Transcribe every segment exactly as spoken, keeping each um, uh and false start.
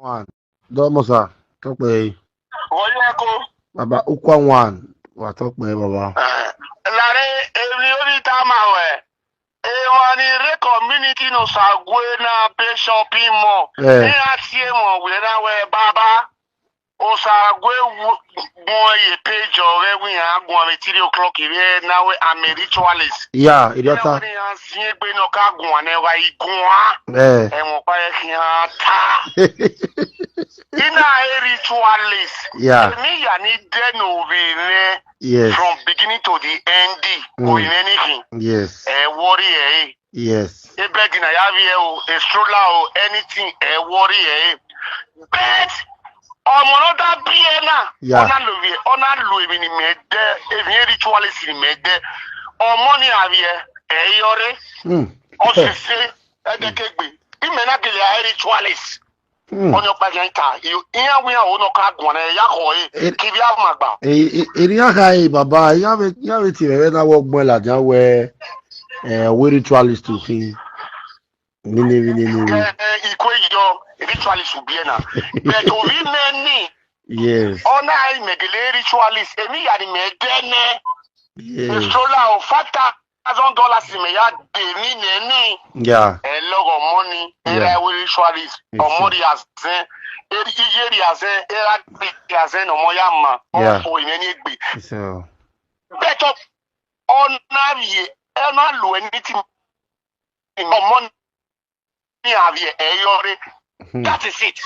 One. Domo sir. Talk me. Oyeko. Baba ukwa one. Wa talk me baba. Lare emi obi tama we. Ewani re community no sagwe na pe shopping mall. Eh. Ni atie mo we na we baba. Osagwe gbon ye page ore wi agun ame three o'clock ire na we ame ritualist. Yeah, idiota. Ni asie gbe no ka gun ne wa igun a. Eh. E mo pa e ki a ta. Ina e ritualist. Yeah. Mi ya ni de no we ne Yes. from beginning to the end. Mm. Ko in anything. Yes. E worry e. Yes. E bed na ya vi e o, e stroller o, anything e worry e. But ọmọ náà dá bí ẹ náà. Yeah. Ọ̀nà lò wí, ọ̀nà lò èmi ni mẹ́ẹ̀dẹ́, èmi ẹ̀ ritualist ni mẹ́ẹ̀dẹ́. Ọmọ ni àbí ẹ, ẹ yọrẹ, Hmm. ọ̀sẹ̀sẹ̀, ẹ̀dẹ́kẹ̀gbẹ̀. Ìmẹ̀ náà kele ẹ̀ ritualist. Hmm. Ọ̀nà ọ̀pá jẹ́ ń ta, ìyá wíyá òun náà ká gùn ẹ̀, yá kọ̀ ẹ̀, Eh. kí bí a máa gbà. Eri aka e baba ya ve ya ve ti ve na wo gbon la jan we eh we ritualist to fi. Ni ni ni ni. Ẹ ẹ ìkó ìjọ ritualist òbí ẹ̀ náà. Bẹ̀ẹ̀ tó rí mẹ́ni, Yes. ọ̀nà àìmẹ̀gẹ̀lẹ̀ ritualist, èmi yà ni mẹ́ẹ̀dẹ́ náà. Yes. Stroller o, five thousand dollars me ya de mi ne ni. Yeah. A lot of money. Yeah. Era we ritualist. Yes, Ọmọ sir. di azen. Eri iye di azen. Era di azen no mo ya ma. Yeah. Ọfọ ine ni egbe. So. Beto ọ̀nà ye. Ẹ má lo anything. Ọmọ ni àbí ẹ yọrẹ. Hmm. That is it.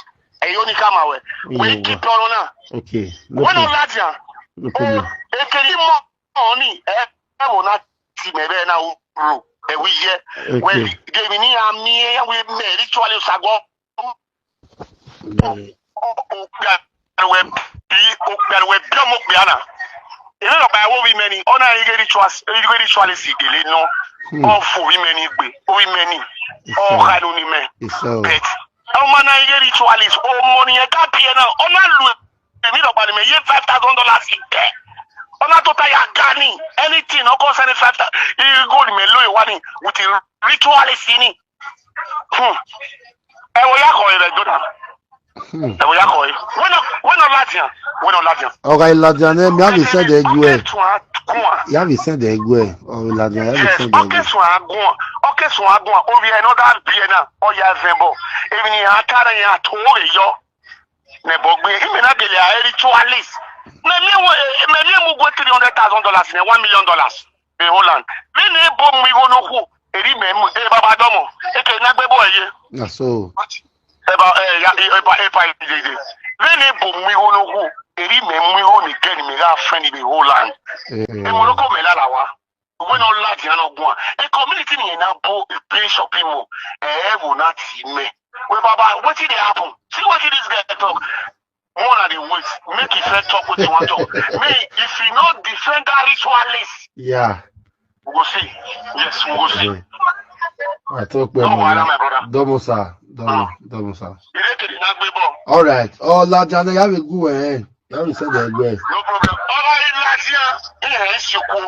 Ẹ yọ ní ká máa wẹ̀. We Yeah. keep ọ̀rọ̀ náà. Okay. No Wọ́n náà problem. lájà. No problem. Èkèlè mọ́ ọ̀nì ẹ ẹ wò náà ti mẹ̀rẹ̀ náà ó rò. Ẹ wí yẹ. Wẹ̀ Okay. dèmi ní àmì ẹ wí mẹ̀ ritual ṣàgọ́. Yeah. Òpẹ̀rẹ̀wẹ̀ bí òpẹ̀rẹ̀wẹ̀ bí ọmọ pè á nà. Èmi lọ́pàá ẹ̀wọ́ wí mẹ́ni ọ̀nà ìgé ritual ìgé ritual sì délé náà. Hmm. Ọ̀fọ̀ wí mẹ́ni gbé wí mẹ́ni. It's all. Ọ̀hánú ni mẹ́. It's all. Bet. Ọmọ náà yẹ ritualist. Ọmọ nìyẹn ká bí ẹ náà. Ọ̀nà lu èmi lọ́pàá ni mẹ́ yé five thousand dollars dẹ́. Ọ̀nà tó ta yà gani. Anything ọkọ sẹ́ni five thousand. Iye gold mi lóye wá ni with a ritualist ni. Hmm. Ẹ wọ yà kọ̀ ẹ̀ rẹ̀ jọ̀dá. Hmm. Ẹ wọ yà kọ̀ ẹ̀. Wọ́n náà wọ́n náà láti hàn. Wọ́n náà láti hàn. Oga Ilaja ne mi have send e gwe. Ọkẹ́ tún á kún à. Ya have send e gwe. O Ilaja ya have Yes, send e ọkẹ́ gwe. sùn àgùn, ọkẹ́ sùn àgùn, orí ẹ̀ náà dá bí ẹ̀ náà, ọ̀yà ẹ̀fẹ̀ bọ̀. Èmi ni àtàrà yẹn àtòwò rẹ̀ yọ. Nẹ̀bọ̀ gbé, ìmì náà bèlè àárí ritualist. Mẹ̀mí ẹ̀wọ̀ mẹ̀mí ẹ̀mú gbé three hundred thousand dollars ní one million dollars ní Holland. Bí ní bó mu ìwọ ló kù, èrí mẹ̀mú, ẹ bàbá dọ́mọ̀, ẹ kẹ́ ẹ̀ náà gbé bọ̀ ẹ̀ yé. Na so. Ẹ bá ẹ ya ẹ bá ẹ bá ẹ dìde. Bí ní bó mu ìwọ ló kù, èrí mẹ̀mú ìwọ ní kẹ́ni mi rà fẹ́ níbi Holland. Eh. Ẹ mọ̀ lóko mẹ́lá là wá. Wọ́n náà láti àná gun à. Ẹ community nìyẹn náà bó ìpín shopping mall. Ẹ ẹ wò náà tì í mẹ́. Wẹ́ bàbá, wetin dey happen? See wetin this guy talk. More na dey wait. Make he first talk wetin he wan talk. Me, if he no defend that ritualist, Yeah. we go see. Yes, we go see. Yeah. I talk pe No mo wahala, ya. my brother. Domo sir. Domo, domo sir. Ìrèké ni náà gbé bọ̀. All right. Oh, Ilaja ne ya have a good one. Eh. Ya have send e gwe. No problem. Ọ̀rọ̀ ìlàjì ẹ̀ ẹ̀ ṣe kú.